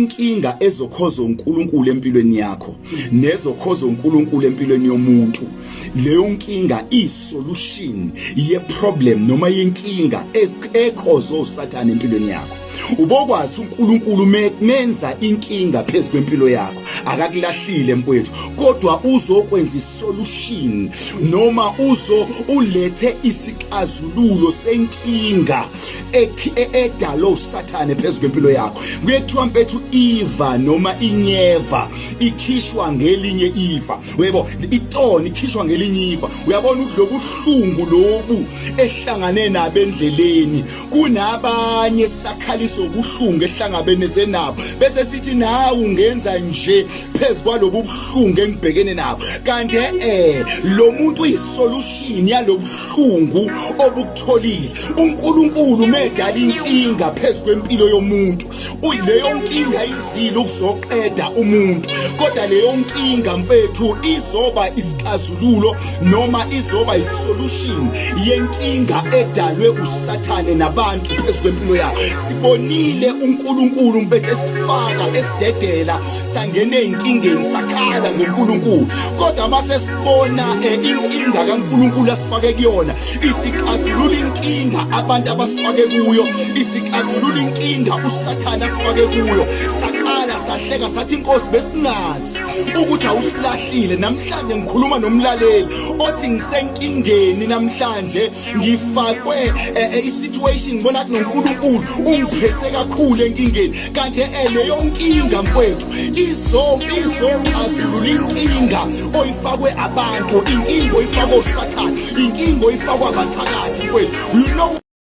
Inkinga ezokhoza uNkulunkulu empilweni yakho nezokhoza uNkulunkulu empilweni yomuntu, leyo nkinga isolution ye problem noma yenkinga ekhoza uSathane empilweni yakho. Ubokwazi uNkulunkulu menza inkinga phezu kwempilo yakho, akakulahlile mfowethu, kodwa uzokwenza isolution noma uzo ulethe isixazululo senkinga edala uSathane phezu kwempilo yakho. Kuye kuthiwa mfethu iva noma inyeva ikhishwa ngelinye iva, uyebo, itoni ikhishwa ngelinye iva. Uyabona ukuthi lobuhlungu lobu ehlangane nabo endleleni, kunabanye sakhaliswa ubuhlungu ehlangabene nabo, bese sithi nawe ungenza nje phezu kwalobu buhlungu engibhekene nabo, kanti lo muntu uyisolution yalobuhlungu obukutholile. UNkulunkulu medala inkinga phezu kwempilo yomuntu, leyo nkinga izile ukuzoqeda umuntu, kodwa leyo nkinga mfethu izoba isixazululo noma izoba isolution yenkinga edalwe uSathane nabantu phezu kwempilo yakho. Sibonile uNkulunkulu mfethu esifaka esidedela sangena ezinkingeni, sakhala ngoNkulunkulu, kodwa mase sibona inkinga kaNkulunkulu asifake kuyona, isixazulula inkinga abantu abasifake kuyo, isixazulula inkinga uSathane asifake kuyo. Saqala sahleka sathi, "Inkosi, besingazi ukuthi awusilahlile." Namhlanje ngikhuluma nomlaleli othi ngisenkingeni namhlanje, ngifakwe i-situation, ngibona ukuthi noNkulunkulu ungiphese kakhulu enkingeni, kanti leyo nkinga mfowethu izoxazulula inkinga oyifakwe abantu, inkinga oyifakwe uSathane, inkinga oyifakwe abathakathi mfowethu.